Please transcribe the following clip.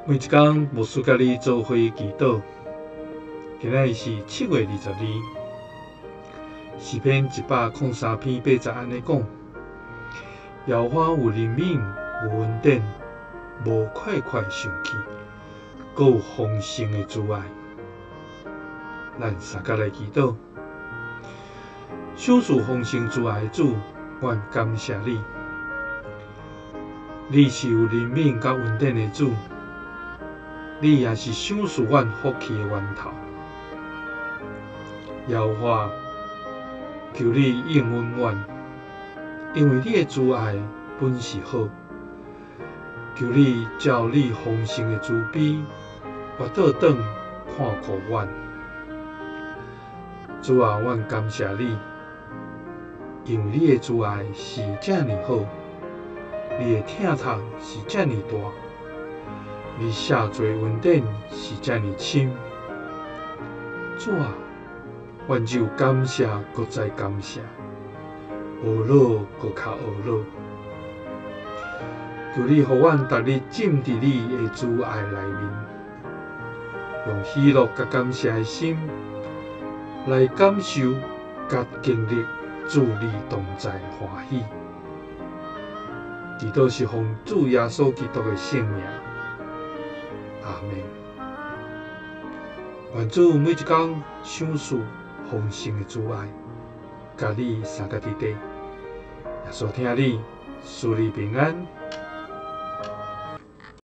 每一工牧師佮你做伙祈禱，今仔日是7月22，詩篇103篇8節按呢講：耶和華有憐憫，有恩典，無快快生氣，閣有豐盛的慈愛。咱三佮來祈禱，賞賜豐盛慈愛的主，阮感謝你，你是有憐憫佮恩典的主。你也是賞賜阮福氣的源頭。耶和華，求你應允阮，因為你的慈愛本是好。求你照你豐盛的慈悲，回倒轉看顧阮。主啊，阮感謝你，因為你的慈愛是遮爾好，你的疼痛是遮爾大。你赦罪恩典是遮爾深，主啊，阮只有感謝，閣再感謝，懊惱閣較懊惱。求你予阮逐日浸佇你的慈愛內面，用喜樂佮感謝的心來感受佮經歷主你同在的歡喜。祈禱是奉主耶穌基督的聖名。阿們。願主每一工賞賜豐盛的慈愛，佮你相佮佇底。耶穌疼你，賜你平安。